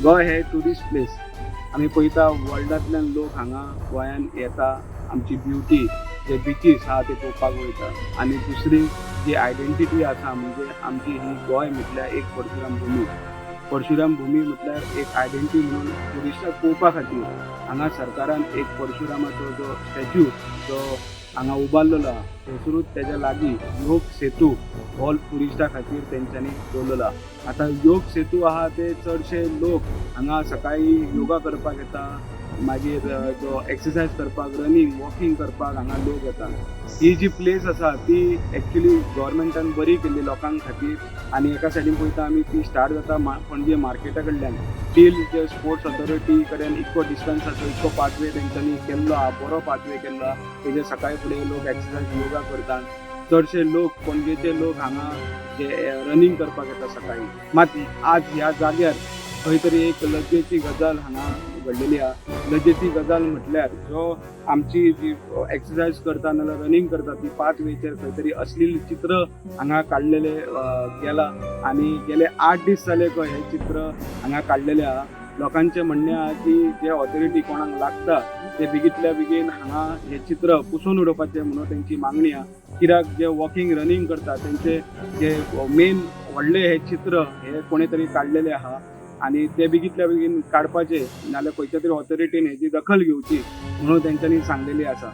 गोंय हे tourist place. आमी पळयता, वर्ल्डांतल्यान लोक हांगा गोंयान येता, आमची ब्युटी, जे बिचीस आहा ते पळोवपाक वयता. आनी दुसरी जी आयडेंटिटी आसा, म्हणजे आमची ही गोंय म्हटल्यार एक परशुराम भूमी. परशुराम भूमी म्हटल्यार एक आयडेंटिटी म्हणून ट्युरिस्टाक पळोवपा खातीर हांगा सरकारान एक परशुरामाचो जो स्टॅच्यू जो हांगा उबारलेलो आहा, थंयसरूच तेज्या लागीं योग सेतू हो ट्युरिस्टा खातीर तेंच्यांनी दवरलेलो आहा. आतां योग सेतू आहा ते चडशे लोक हांगा सकाळी योगा करपाक येता, मागीर जो एक्सरसायज करपाक, रनींग, वॉकिंग करपाक हांगा लोक येता. ही जी प्लेस आसा ती एक्चुली गव्हर्मेंटान बरी केल्ली लोकां खातीर. आनी एका सायडीन पळयता आमी, ती स्टार्ट जाता पणजे मार्केटा कडल्यान टील जे स्पोर्ट्स ऑथॉरिटी कडेन इतको डिस्टन्स आसा, इतको पाथवे तेंच्यांनी केल्लो आहा, बरो पाथवे केल्लो आहा. तेजेर सकाळी फुडें लोक एक्सरसायज, योगा करतात. चडशे लोक, पणजेचे लोक हांगा जे रनींग करपाक येता सकाळी. मात आज ह्या जाग्यार खंय तरी एक लजेची गजाल हांगा घडलेली आहा. लजेची गजाल म्हटल्यार जो आमची जी एक्सरसायज करता नाल्यार रनींग करता ती पाथवेचेर खंय तरी अश्लील चित्र हांगा काडलेले गेला आनी गेले 8 दीस जाले खंय हे चित्र हांगा काडलेले आहा. लोकांचें म्हणणें आहा की जे ऑथॉरिटी कोणाक लागता ते बेगीतल्या बेगीन हांगा हे चित्र पुसून उडोवपाचें म्हणून तेंची मागणी आहा. कित्याक जे वॉकिंग, रनींग करता तेंचे जे मेन व्हडले हे चित्र हे कोणे तरी काडलेले आहा आनी ते बेगीतल्या बेगीन काडपाचे, नाल्यार खंयच्या तरी ऑथॉरिटीन हेजी दखल घेवची म्हणून तेंच्यांनी सांगलेली आसा.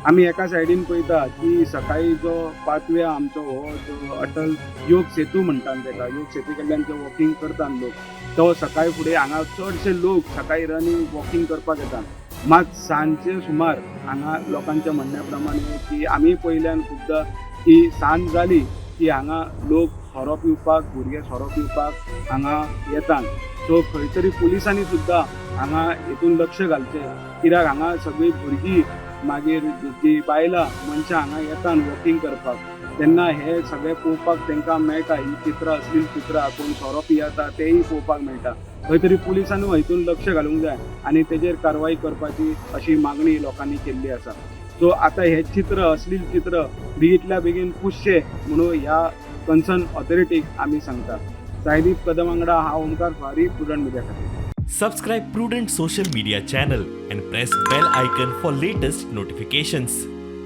आमी एका सायडीन पळयता की सकाळी जो पाथवे आमचो, हो जो अटल योग सेतू म्हणटात तेका, योग सेतू कडल्यान जो वॉकिंग करतात लोक, तो सकाळी फुडें हांगा चडशे लोक सकाळी रनींग, वॉकिंग करपाक येतात. मात सांजचे सुमार हांगा लोकांच्या म्हणण्या प्रमाणे की आमी पयल्यान खुबदां की सांज जाली की हांगा लोक सोरो पिवपाक, भुरगे सोरो पिवपाक हांगा येतात. सो खंय तरी पुलिसांनी सुद्दां हांगा हितून लक्ष घालचें, कित्याक हांगा सगळीं भुरगीं, मागीर जी बायलां मनशां हांगा येतात वॉकिंग करपाक, तेन्ना हे सगळें पळोवपाक तांकां मेळटा. ही चित्रां, अश्लील चित्रां, कोण सोरो पियेता तेय पळोवपाक मेळटा. खंय तरी पुलिसांनी हितून लक्ष घालूंक जाय आनी तेजेर कारवाई करपाची अशी मागणी लोकांनी केल्ली आसा. सो आतां हें चित्र, अश्लील चित्र बेगीतल्या बेगीन पुसचें म्हणून ह्या कन्सर्न ऑथॉरिटीक आमी सांगता. सायदीप कदम वांगडा हांव ओमकार फारी, प्रुडंट मिडिया खातीर. Subscribe Prudent Social Media channel and press bell icon for latest notifications.